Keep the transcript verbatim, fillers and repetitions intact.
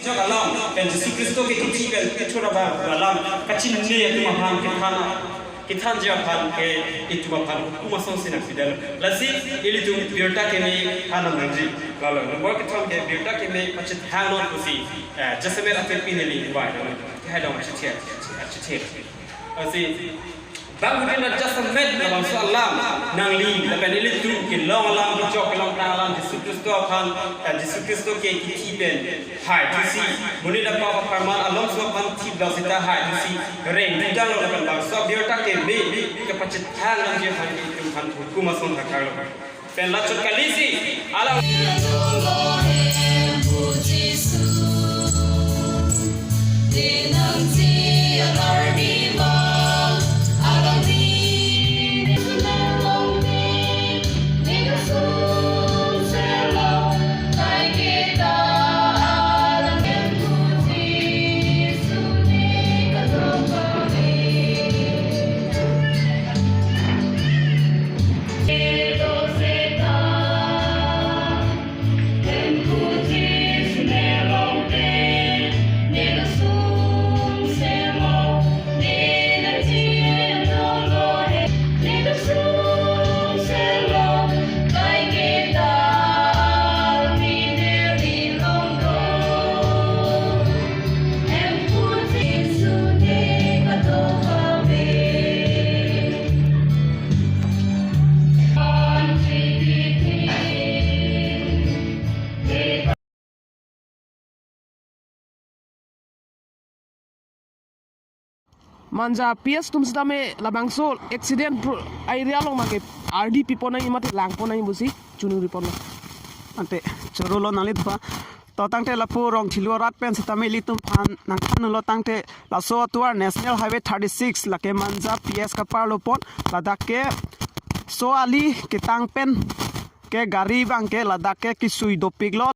Jok alam, pen Jisu Khristo ke kithi pen kethur abang alam kachinine atum aphan kethan, kethanji aphan ke itum aphan hukum asonsi nangpidetlo. Lasi ilitum birta keme than nangji. Lalo nombor kethom ke birta keme pachethangnon pusi, eh, jasemet atum pini neli invite nang. Kehai dong achethe, achethe. Lasi bangphutin ta jasemet labangso alam nangli lapen ilitum kelong alam, kechok kelongtang alam, Jisu Khristo aphan, eh, Jisu Khristo ke kithi pen haithusi, monit apap apharman alongso aphan thip dak seta haithusi reng dudanglo lapen bangso birta keme kepachethang nangji aphan ke itum aphan hukum ason thakthaklo. Pen lachot kalisi alang Manja P S atum sitame labangso accident pro-, area along mate ardi pipon nangji mate langpon nangji pusi chunung ripon lo. Ante chorolo nanglit ba. To tangte lapu Rongthelu arat pen sitame ilitum aphan nangthanlo tangte laso atovar National Highway thirty-six lake Manja P S kaparlo pon ladak ke so ali ketang pen ke gari abang ke ladak ke kisui dopiklo.